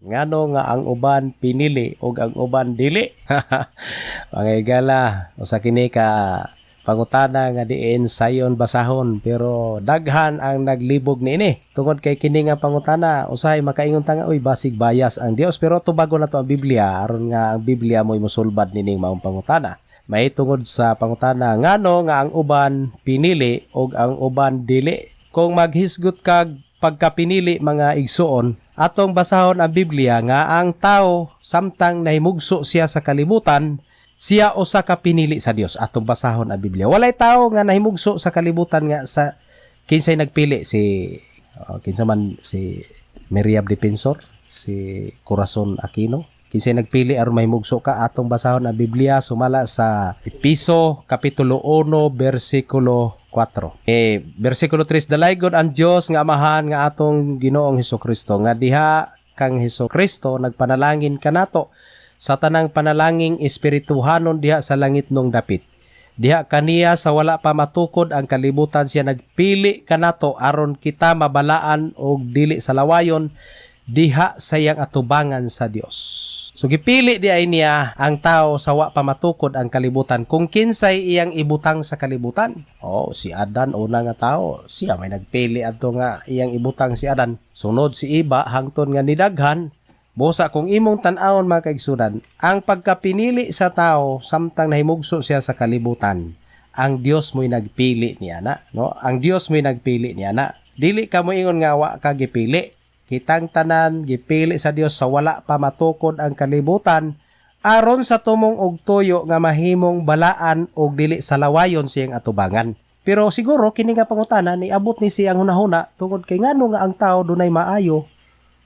Ngano nga ang uban pinili ug ang uban dili? Mga higala, usa kini ka pangutana nga diin sayon basahon, pero daghan ang naglibog niini tungod kay kini nga pangutana, usahay makaingon ta nga, "Uy, basig bias ang Dios." Pero tubagon nato ang Biblia aron nga ang Biblia mo'y mosulbad nining maong pangutana. May tungod sa pangutana ngano nga ang uban pinili ug ang uban dili. Kung maghisgot kag pagkapinili, mga igsuon, atong basahon ang Biblia nga ang tao samtang nahimugso siya sa kalibutan, siya usa ka pinili sa Dios. Atong basahon ang Biblia. Walay tao nga nahimugso sa kalibutan nga sa kinsay nagpili, si kinsa man, si Miriam Defensor, si Corazon Aquino, kinsay nagpili aron mahimugso ka? Atong basahon ang Biblia sumala sa Epeso kapitulo 1 bersikulo 4. Bersikulo 3: "Dalaygon ang Dios nga Amahan nga atong Ginoong Hesukristo, nga diha kang Hesukristo nagpanalangin kanato sa tanang panalangin espirituhanon diha sa langitnong dapit. Diha kaniya sa wala pa matukod ang kalibutan, siya nagpili kanato aron kita mabalaan og dili sa lawayon diha sa iyang atubangan sa Dios." So gipili di ay niya ang tao sa wa pa matukod ang kalibutan kung kinsay iyang ibutang sa kalibutan. Oh, si Adan una nga tao, siya may nagpili adto nga iyang ibutang si Adan. Sunod si Eva, hangtod nga nidaghan. Busa kung imong tan-awon, mga kaigsunan, ang pagkapinili sa tao samtang nahimugso siya sa kalibutan, ang Dios mo'y nagpili niya na, no? Ang Dios mo'y nagpili niya na. Dili ka moingon nga wa ka gipili. Kitang tanan gipili sa Dios sa wala pa matukod ang kalibutan aron sa tumong og tuyo nga mahimong balaan og dili sa lawayon siyang atubangan. Pero siguro kini nga pangutana niabot ni siyang hunahuna tungod kay ngano nga ang tao dunay maayo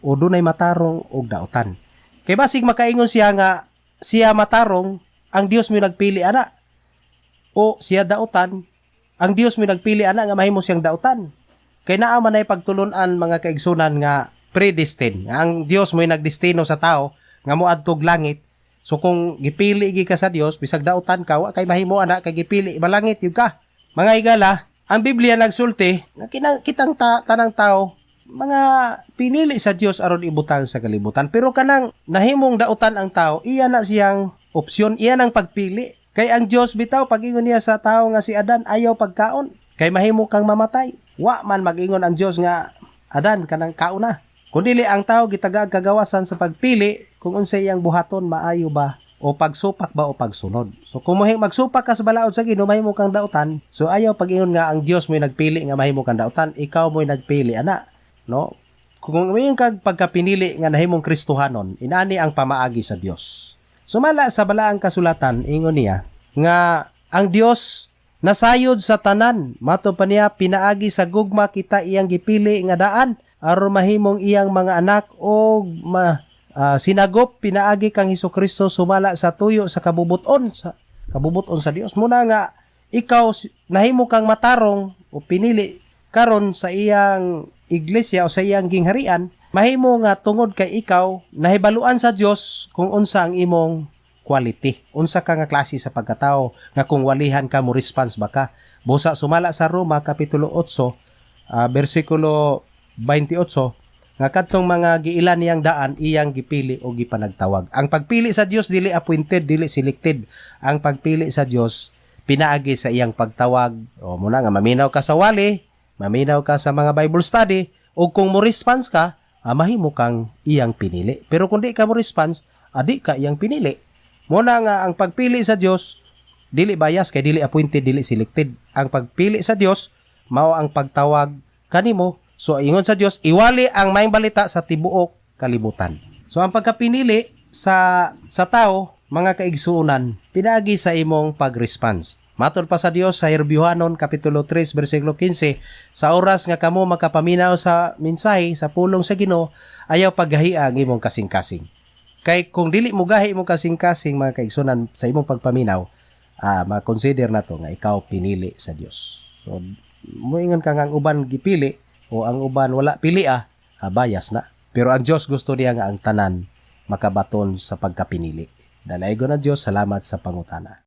o dunay matarong og dautan. Kay basig makaingon siya nga siya matarong, ang Dios mo nagpili ana. O siya dautan, ang Dios mo nagpili ana nga mahimo siyang dautan. Kay naa man ay pagtulun-an, mga kaigsunan, nga predestined. Ang Dios mo'y nagdestino sa tao nga moadtog langit. So kung gipili gi ka sa Dios, bisag dautan ka, wa kay mahimo ana kay gipili malangit yun ka. Mga higala, ang Biblia nagsulti nga kitang tanang tao mga pinili sa Dios aron ibutang sa kalibutan. Pero kanang nahimong dautan ang tao, iya na siyang opsyon, iya nang pagpili. Kay ang Dios bitaw, pag-ingon niya sa tao nga si Adan, "Ayaw pagkaon kay mahimo kang mamatay." Wa man mag-ingon ang Dios nga, "Adan, kanang kaon na." Kung dili ang tao gitagaag kagawasan sa pagpili kung unsay iyang buhaton, maayo ba o pagsupak ba o pagsunod. So kung magsupak ka sa balaod sa Ginoo, mahimo kang dautan. So ayaw pag-ingon nga ang Dios mo'y nagpili nga mahimo kang dautan, ikaw mo'y nagpili ana, no? Kung umiyon kag pagkapinili nga nahimong Kristohanon, inani ang pamaagi sa Dios. Sumala sa balaang kasulatan, ingon niya nga ang Dios nasayod sa tanan, mato pa niya pinaagi sa gugma kita iyang gipili nga daan aron mahimong iyang mga anak o sinagop pinaagi kang Hesukristo sumala sa tuyo sa kabubuton sa Dios. Muna nga ikaw nahimo kang matarong o pinili karon sa iyang iglesia o sa iyang gingharian, mahimo nga tungod kay ikaw nahibaluan sa Dios kung unsa ang imong quality. Unsa ka nga klase sa pagkatao nga kung walihan ka, mo response ba ka? Busa sumala sa Roma kapitulo 8 bersikulo 28 nga kadtong mga giilan niyang daan, iyang gipili o gipanagtawag. Ang pagpili sa Dios dili appointed, dili selected. Ang pagpili sa Dios pinaagi sa iyang pagtawag. O muna nga maminaw ka sa wali, maminaw ka sa mga Bible study, o kung mo response ka, mahimo kang iyang pinili. Pero kung di ka mo response, adi ka iyang pinili. Muna nga ang pagpili sa Dios dili bias kay dili appointed, dili selected. Ang pagpili sa Dios mao ang pagtawag kanimo. So ingon sa Dios, iwali ang maayong balita sa tibuok kalibutan. So ang pagkapinili sa tao, mga kaigsuonan, pinaagi sa imong pag-response. Matod pa sa Dios sa Herbyohanon kapitulo 3 bersikulo 15, sa oras nga kamo makapaminaw sa mensahe sa pulong sa Ginoo, ayaw paggahi ang imong kasing-kasing. Kay kung dili mo gahi imong kasing-kasing, mga kaigsunan, sa imong pagpaminaw, ma-consider na to nga ikaw pinili sa Dios. So moingon ka nga ang uban gipili o ang uban wala pili, bias na. Pero ang Dios gusto niya nga ang tanan makabaton sa pagkapinili. Dalaygon ang Dios, salamat sa pangutana.